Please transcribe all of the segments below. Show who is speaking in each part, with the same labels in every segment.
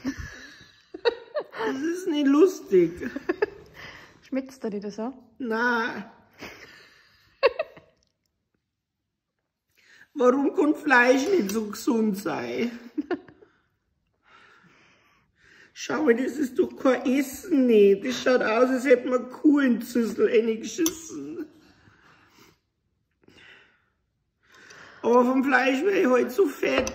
Speaker 1: Das ist nicht lustig.
Speaker 2: Schmeckt's dir nicht so?
Speaker 1: Nein. Warum kann Fleisch nicht so gesund sein? Schau mal, das ist doch kein Essen nicht. Das schaut aus, als hätte man Kuh in die Schüssel reingeschissen. Aber vom Fleisch wäre ich halt so fett.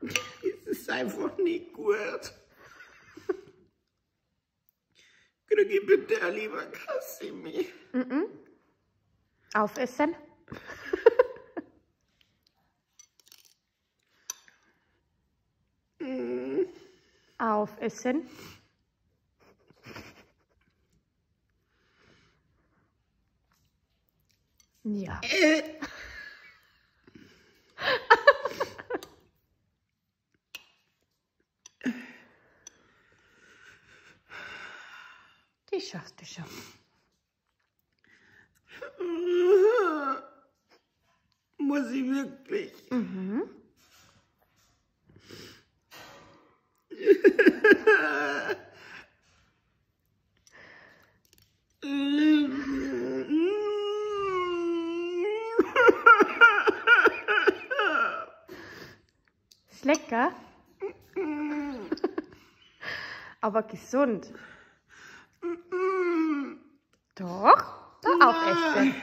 Speaker 1: Es ist einfach nicht gut. Krieg ich bitte ein Leberkassemmel?
Speaker 2: Mhm. Aufessen. Aufessen. Ja. Die schaffst du schon.
Speaker 1: Muss ich wirklich?
Speaker 2: Mhm. Ist lecker. Aber gesund. Doch, da aufessen.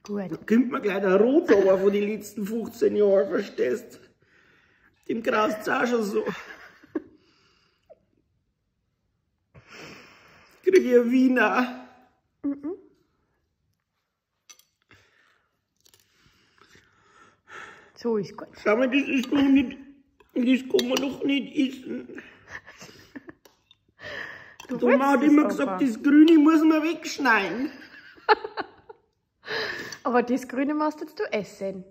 Speaker 2: Gut.
Speaker 1: Da kommt mir gleich der Rotsauer von den letzten 15 Jahren, verstehst? Dem graust's auch schon so. Krieg ich einen Wiener.
Speaker 2: Mhm. So ist gut.
Speaker 1: Schau mal, das ist noch nicht, das kann man noch nicht essen.
Speaker 2: Du
Speaker 1: Der Mama hat
Speaker 2: willst
Speaker 1: immer
Speaker 2: es
Speaker 1: gesagt,
Speaker 2: aber.
Speaker 1: das Grüne muss man wegschneiden.
Speaker 2: Aber das Grüne musst jetzt du essen.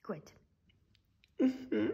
Speaker 2: Gut.
Speaker 1: Mhm.